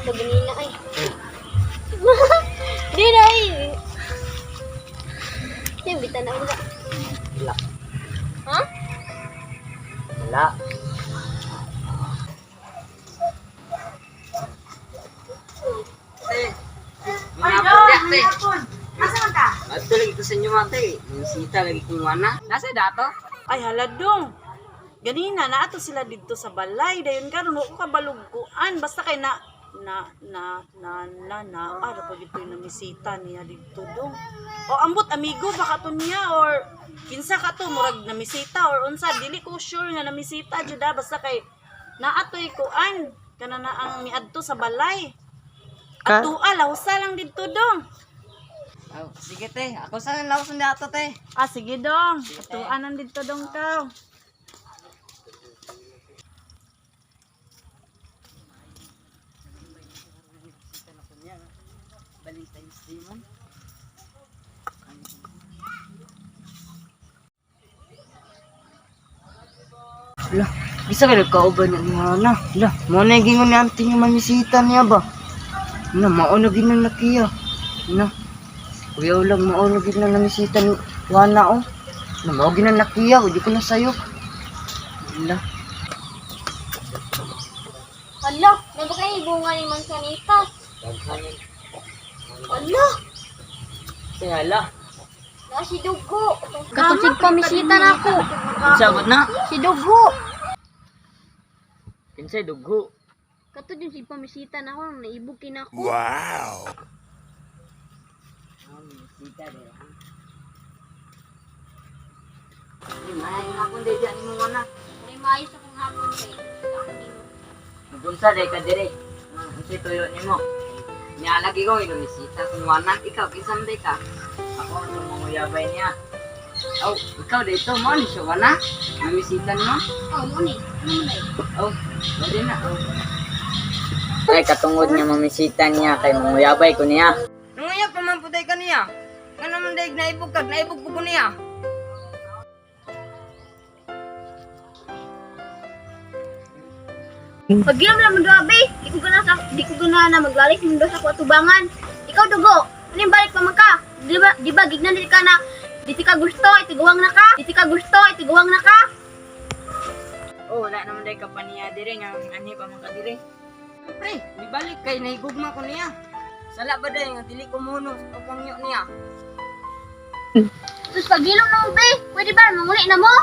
ko ganina ay. Di na ay. Di bitan na wala. Wala. Ha? Wala. Te, Ay, te. Asa man ka? Ato lagi ko sa inyo mate. Misita lagi kong wana. Nasa dato? Ay, haladong. Ganina na ato sila didto sa balay. Dayon karon wa ko kabalugkuan. Basta kay na na na na na na ara pa gid na misita niya didto dong. O ambot amigo baka to niya or kinsa ka to murag namisita or unsa, dili ko sure nga namisita jud ah. Basta kay naatoy kuan kana na ang miadto sa balay. Atua lawsa lang didto dong. Oh, sige te, ako sa laos na dato te. Ah, sige dong. Atuan ang didto dong kaw. Valentine's Day man. Lah, bisa ka nagkauban na niya na. Lah, mo na gingon ni auntie nga mamisita niya ba? Na, mao na gid nang nakiya. Na, kuyaw lang mao na gid nang namisita ni Wana oh. Na, mao gid nang nakiya, di ko na sayop. Lah, Hala, na ba kayo bunga ni Manzanitas? Hala, hala. na si Dugo. Katong pamisita na ako. Unsa ba na? Si Dugo. Kinsay dugo. Kato yung si pamisita na ako, naibog kina ako. Misita de. Di may hapon de diyan mo wana. May maayos akong hapon kay ako nimo. Magunsa day ka dire. Unsay tuyo nimo? Niya lagi ko inumisita kung wana ikaw kinsa man day ka. Ako ang manguyabay niya. Oh, ikaw dito mo ni siya wana. Namisita nimo? Oh, mo ni. Ano mo na eh? Oh, pwede na. Oh. Ay, katungod niya mamisita niya kay manguyabay ko niya. Nanguyab pa man puday ka niya. Nga naman day naibog kag naibog ko niya. Pag lang mo doa, be. Di ko gana na maglalik mundo sa kuatubangan. Ikaw dugo. Ano yung balik pa man ka? Di ba gignan di ka na di ti ka gusto, itiguang na ka. Di ti ka gusto, itiguang na ka. Oh, wala naman day ka pa niya dire nga anhi pa man ka dire. Pre, balik kay nahigugma ko niya. Sala ba day nga dili ko muno sa pagpangyo niya. Tapos pagilom na mo, be. Pwede ba manguli na mo?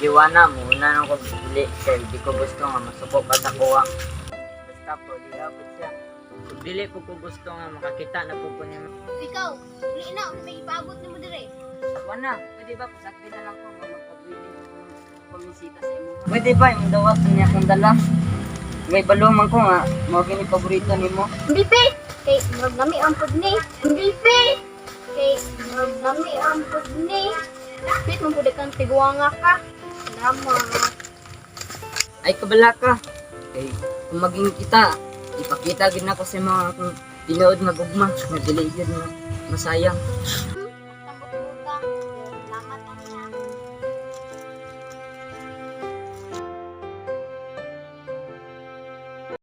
Giwana mo una nang ko dili kay di ko gusto nga masuko pa sa kuha. Basta po di abot siya. Kung dili po ko gusto nga makakita na po ko niya. Ikaw, uli na, may ipaabot nimo dire. Wana, pwede ba pasakti na lang ko nga magpabili pamisita sa imo. Pwede ba imong dawat niya akong dala? May balo man ko nga mao kini paborito nimo. Hindi, be. Kay murag nami ang pud ni. Hindi, be. Kay murag nami ang pud ni. Pit mo pud kang tiguanga ka. Salamat. Ay kabala ka. Kay kung maging kita, ipakita gid nako sa mga akong tinuod nga gugma nga dili gyud nga masayang.